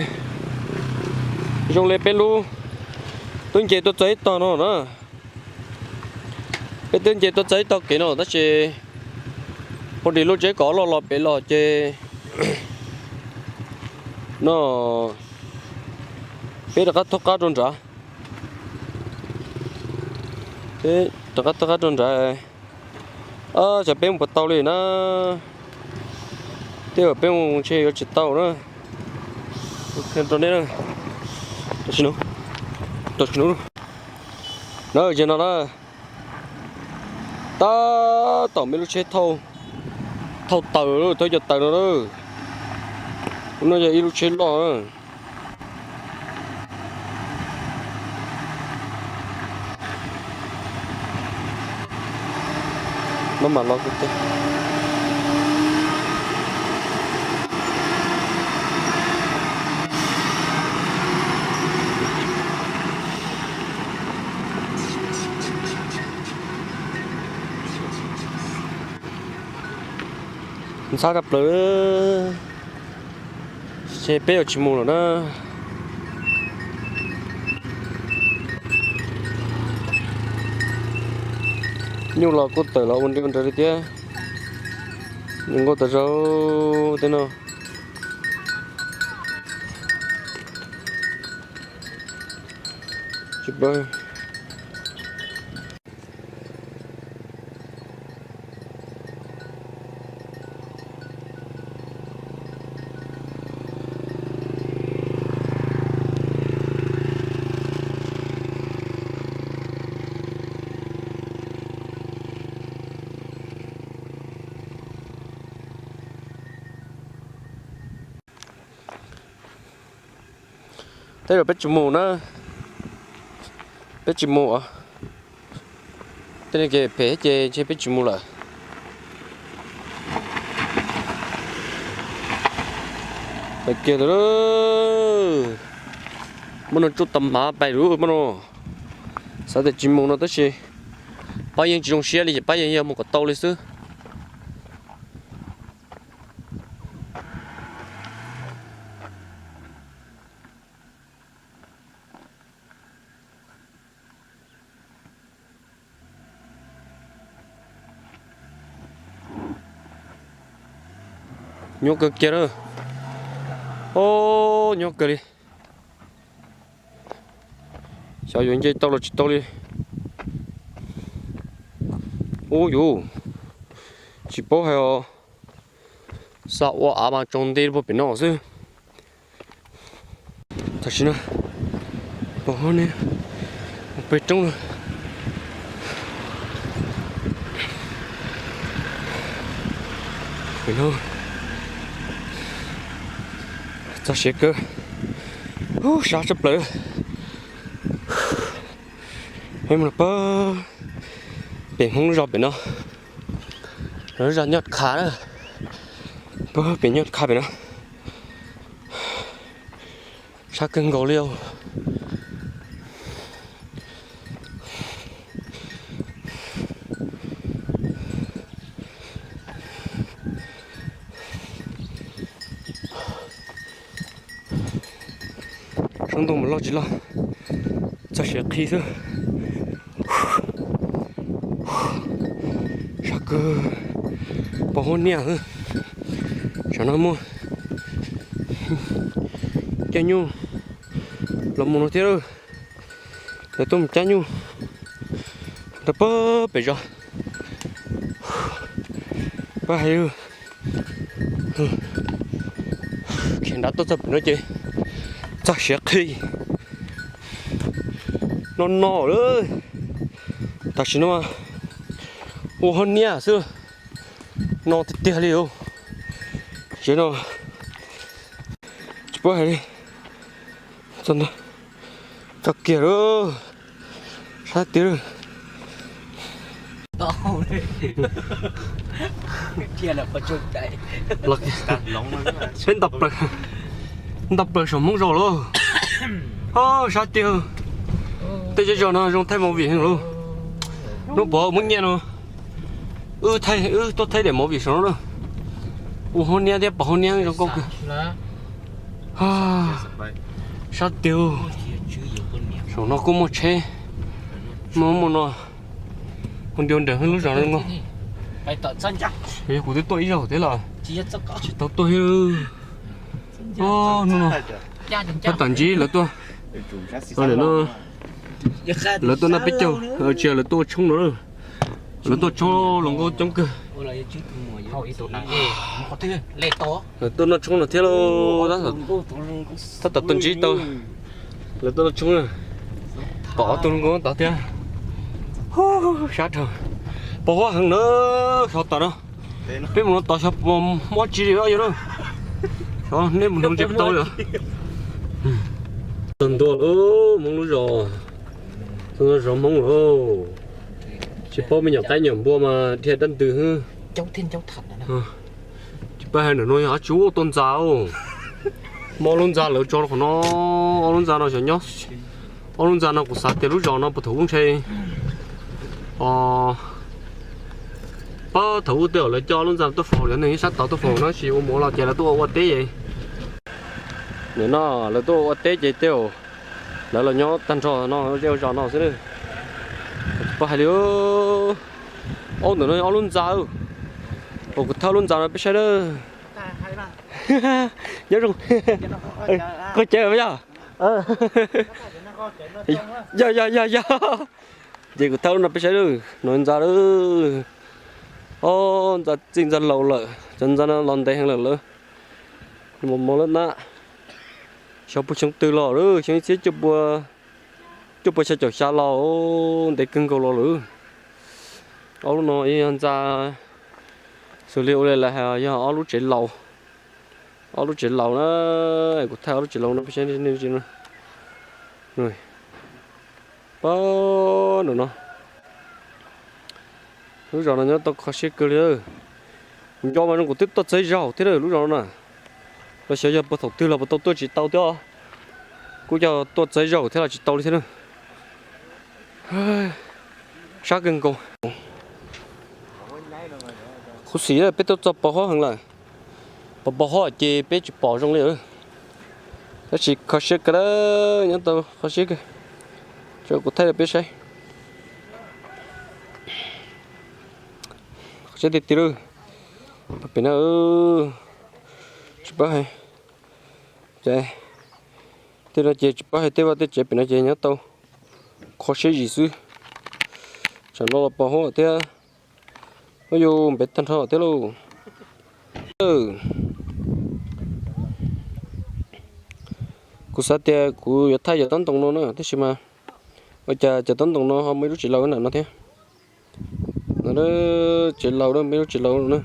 zoo li peb lub twb nce tuaj txog ib tog no na. Peb twb nce tuaj txog ib tog kev no tab sis ua li lub tsheb kaum los los pem los ces No, peb rov qab thoob qab rau nrad. Peb rov qab thoob qab rau nrad. Xyov peb mus puas tau li na. Tej zaum peb mus ntshe yuav tsis tau na. Rau nej, rau sim no, na, yog no na. Tab tom me lub tsheb thauj taws, thauj cov taws no na. Ub, no yog ib lub tsheb loj. No mas los kuv teb. Ntxhab tshaj plaws. Ces peb yuav tsis mus lawm na. Nyuj los kuj tawm los ua nri ua nrawv li thiab. Nws nquag tas zog tej no. Tsis paub. Tej zaum peb tsis mus na. Peb tsis mus os. Tej no ces phem ces ntshe peb tsis mus lawm. Pais kiag lawm. Muaj no tsuj tas mav pais lawm muaj no. Xav tias tsis mus no tab sis pab yeej tsis zoo siab li ces pab yeej yog mus kom tau li xwb. Nyuaj kawg kiag lawm. Os, nyuaj kawg li. Xyov yuav nce tau los tsis tau li. Ub yus, tsis paub hais os. Xav ua av mas tsaus nti puag pem no xwb. Tam sim no pom hauv niag pem roob lawm. Pem no txog siav kawg. Ub, sab tshaj plaws. Peb mus pab pem Hmoob zos pem no, lawv zos Nyoj Kha na, pab pem Nyoj Kha pem no. Sab kawg nkaus li os. Sab ntoo mas loj tsis loj, txog siav qhi xwb. Sab kawg, pos huab niaj xwb. Tsam no muaj caij nyuj los mus no thiab. Lawv tuaj mus caij nyuj rau pab pem zos. Pab hais, khiav nrad tuaj txog pem no ces txog siav qhi no no lawm. Tam sim no ua huab niaj xwb, no tiag tiag li os. Tsev no tsis paub hais li. Txog kiag lawm, sab tiag. Peb nto plaws, nto plaws saum Hmoob zos lawm. Sab tiag. Tej zej zos no zoo thaij movie heev lauj. Hnub puav muab nyiaj no, wb thaij, wb tuaj thaij daim movie saum no na. Ua huab niaj thiab pos huab niaj zoo nkauj kawg. Sab tiag. Saum no kuj muaj tsheb, muaj muaj no. Ua nti ua nrawm lub zos no. Yog kuv twb tuaj ib zaug thiab los tsis tau tuaj thiab. Hnub no tab tom ntsib lawv tuaj, lawv tuaj noj peb caug, tsis yog lawv tuaj ua tshoob no, lawv tuaj ua tshoob los nkauj coob kawg. Lawv tuaj noj tshoob no thiab lauj, tab tom tuaj ntsib tau, lawv tuaj noj tshoob na, pom ob tug hluas nkauj tod thiab. Sab dhau, pos huab heev na, xyov tom no, peb mus no tod xyov puas mob tsi li os yog na. Xyov nej mus hnoos ntses puas tau li. Txog ntua lawm, Hmoob lub zos, txog ntua zos Hmoob lawm. Tsis paub me nyuam qaib nyuam npua mas dhia dab ntws xwb. Tsis paub hais ntawm no yog dab tsi, ua tau ntxa, muaj ob lub ntxa lawv tso rau qhov no, ob lub ntxa no xyov nyob, ob lub ntxa no kuv xav tias lub zos no puag thaum ub ntshe, o, puag thaum ub tej zaum lawv coj ob lub ntxa tuaj faus, lawv neeg ib sab tod tuaj faus no, tab sis ua mus ua los ces lawv tuaj ua ua teb es. Nim no lawv tuaj ua teb ces tej zaum lawv los nyob tag nrho no zej zos no xwb. Tsis paub hais li. Ob ntawm no ob lub ntxa, uas kuv thawb lub ntxa no peb saib na. Nyob zoo. Qhov cawv yog, yog yog yog yog. Ces kuv thawb lub no peb saib, no ntxa lawm. Ob ntxa txij ntxa laus lawm, cov ntxa no los ntev heev lawm lawm. Mos mos lawm na. Xyov puag xyoo twg los lawm, xyoo ib txhiab cuaj pua, cuaj pua xya caum xya los, ntev kawg nkaus los lawm. Ob lub no yog ntxa, xws li ua li lawv hais yog ob lub tsev laus, ob lub tsev laus na. Kuv thaij ob lub tsev laus no peb saib. Pab no no, lub zos no nyob tau kho siab kawg li. Kuv nco mas zoo kuv twb tuaj txog ib zaug thiab lub zos no na. Los xyov yog puag thaum twg los puas tau tuaj tsis tau thiab. Kuj yog tuaj txog ib zaug thiab los tsis tau li thiab na. Sab kawg nkaus. Khuv xim peb tuaj txog pos huab heev lawm. Pos pos huab ces peb tsis pom zoo li. Tab sis kho siab kawg, nyob tau kho siab kawg. Tso kuv thaij rau peb saib. Kho siab tiag tiag lawm. Pem no tsis paub hais, tej no ces tsis paub hais tej vaj tej tsev pem no ces nyob tau kho siab zim xwb. Tsam no los pos huab thiab. Ua yus npev tag nrho thiab lauj. Kuv xav tias kuv yuav thaij cov tob ntoos no na, tab sis mas ua cas cov tob ntoos no ho muaj ib lub tsev laus nram no thiab. No tsev laus, muaj ib lub tsev laus na.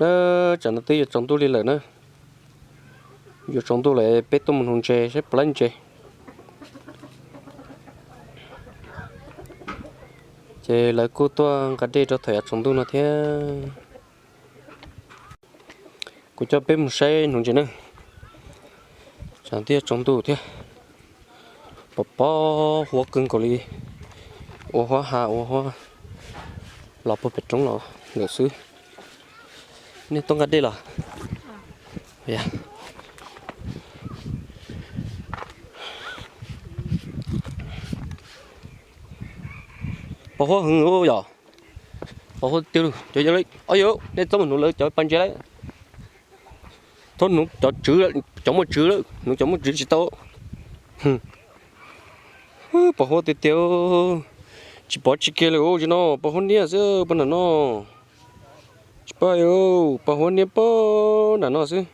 Na, tsam no twb yuav tsaus ntuj li lawm na. Yuav tsaus ntuj lawm peb tuaj mus hnoos ntses saib puas laib ntses. Ces lawv kuj tuaj nqa dej rau thaum yav tsaus ntuj no thiab. Kuv coj peb mus saib hnuv ntses na. Tsam twb yuav tsaus ntuj thiab. Pos pos huab kawg nkaus li. Ua huab ha ua huab los puag pem roob los lawm xwb. Nej tuaj nqa dej los? Pos huab heev yom. Pos huab tiag, cov yawg, ob yawg, nej txhob mus hnuv lawv cov pas ntses lawm. Txhob hnuv cov tswv, cov muaj tswv lawm, hnuv cov muaj tswv tsis tau. Pos huab tiag tiag, tsis pom tsis kiag li os, no pos huab niab xwb puag nram no. Tsis paub, pos huab niab puag nram no xwb.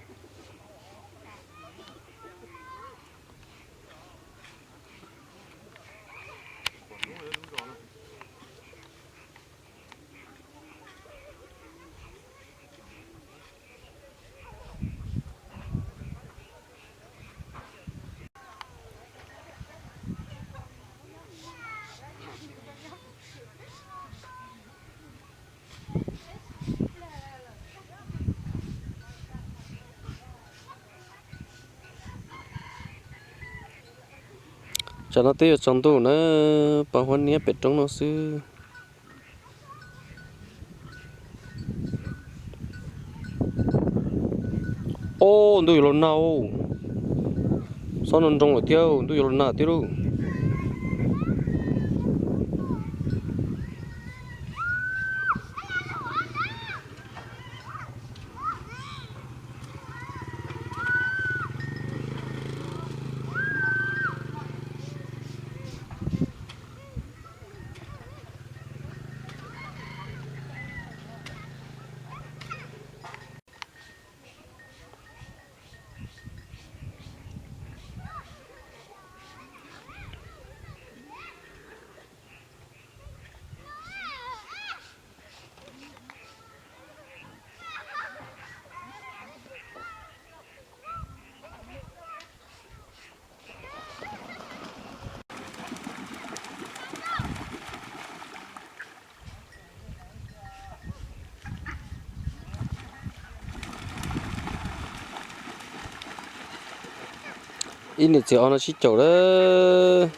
Tam no twb yuav tsaus ntuj na, pom huab niab pem roob no xwb. Ob, ntuj yuav los nag, xob nroo nroo lawm thiab, ntuj yuav los nag thiab lauj. Ib niam txiv ob no sib caum lawm.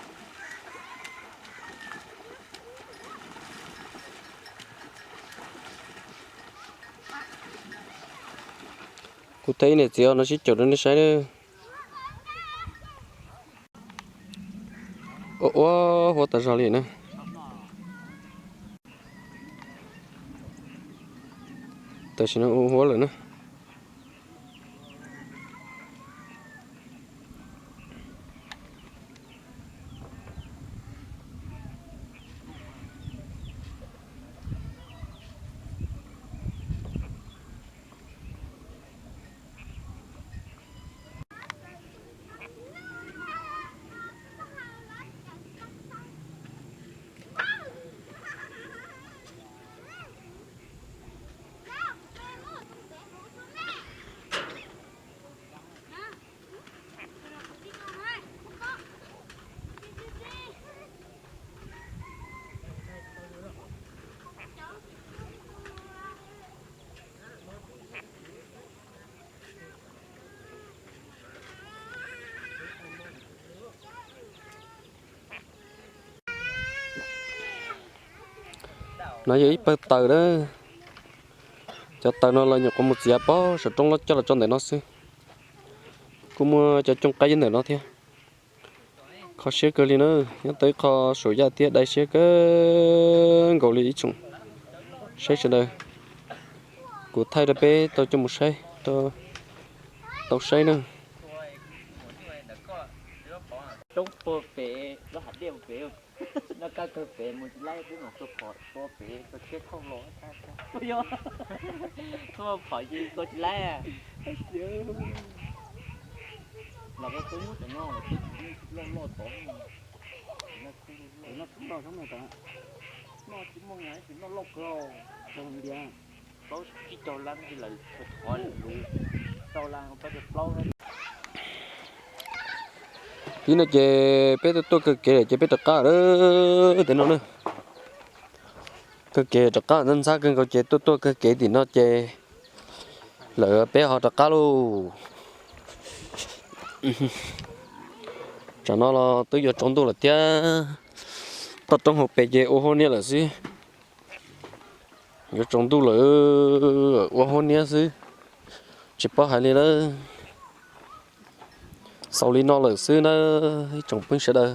Kuv thaij ib niam txiv ob no sib caum rau nej saib nawb. Ua ua huab tas zog li na. Tam sim no ua huab lawm na. No yog ib pawg taws na. Cov taws no lawv nyuam qhuav mus txiav pog saum roob loj coj los tso ntawm no xwb. Kuj muaj cov cooj qaib nyob ntawm no thiab. Kho siab kawg li na, nyob tau ib qho saum yaj thiab dai siab kawg nkaus li ib tsoom saib sawv daws. Kuv thaij rau peb tau coj mus saib, tau saib na. Roob puag pem, lub hav dej puag pem, noj kab kawg pem mus tsis laib, peb mam tua phom tua pem tua tshiab thauj los. Tuaj phom ces tua tsis laib. Los rau tub hnub tam no los twb tsis loj loj tod. Noj tsis muaj, noj tsis muaj, noj loj kawg. Plaub tsib caug lab ntawd lawm, thov luv rau lab plaub. Pib no ces peb tuaj tuaj kawg kev lawm ces peb rov qab lawm, tim no na. Kawg kev rov qab ntxhab ntxhab kawg nkaus ces tuaj tuaj kawg kev tim no ces lawm peb ho rov qab lauj. Tsam no los twb yuav tsaus ntuj lawm thiab, toj roob hauv pes ces ua huab niab lawm xwb. Yuav tsaus ntuj lawm, ua huab niab xwb, tsis paub hais li lawm. Xaus li no lawm xwb na ib tsoom phooj ywg sawv daws.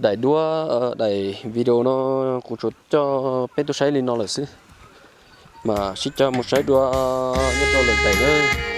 Daim duab, daim video no kuv tsuas coj peb tuaj saib li no lawm xwb, mas sib coj mus saib dua nyob rau lwm daim na.